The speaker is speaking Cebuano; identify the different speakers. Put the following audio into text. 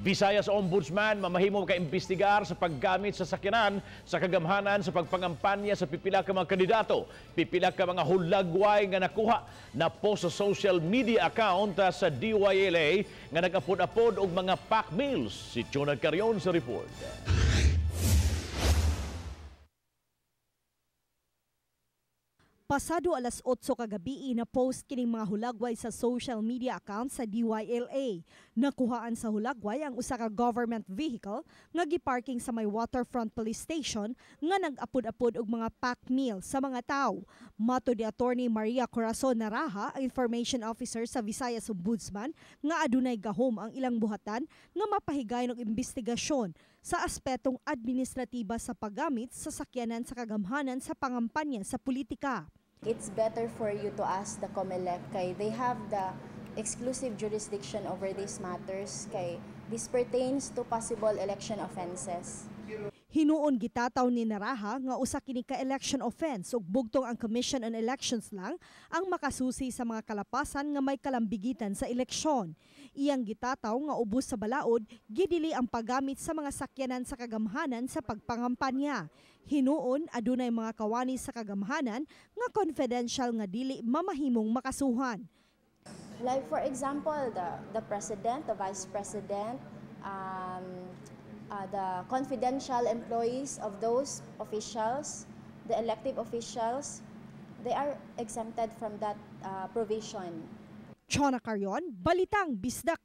Speaker 1: Visayas Ombudsman mamahimo ka-imbestigar sa paggamit sa sakyanan sa kagamhanan sa pagpangampanya sa pipila ka mga kandidato. Pipila ka mga hulagway nga nakuha na post sa social media account sa DYLA nga nag-apod-apod og mga pack meals. Si Chona Carion sa report.
Speaker 2: Pasado alas 8 kagabi na post kining mga hulagway sa social media account sa DYLA. Nakuhaan sa hulagway ang usa ka government vehicle nga giparking sa may Waterfront Police Station nga nag-apod-apod og mga pack meal sa mga tawo. Matod ni Attorney Maria Corazon Naraha, ang information officer sa Visayas Ombudsman, nga adunay gahom ang ilang buhatan nga mapahigayon og investigasyon sa aspetong administratiba sa paggamit sa sakyanan sa kagamhanan sa pangampanya sa politika.
Speaker 3: It's better for you to ask the COMELEC kay they have the exclusive jurisdiction over these matters kay this pertains to possible election offenses.
Speaker 2: Hinuon gitataw ni Naraha nga usa kini ka election offense ug bugtong ang Commission on Elections lang ang makasusi sa mga kalapasan nga may kalambigitan sa eleksyon. Iyang gitataw nga ubos sa balaod gidili ang paggamit sa mga sakyanan sa kagamhanan sa pagpangampanya. Hinuon adunay mga kawani sa kagamhanan nga confidential nga dili mamahimong makasuhan.
Speaker 3: Like, for example, the president, the vice president, the confidential employees of those officials, the elective officials, they are exempted from that provision.
Speaker 2: Chona Carion, Balitang Bisdak.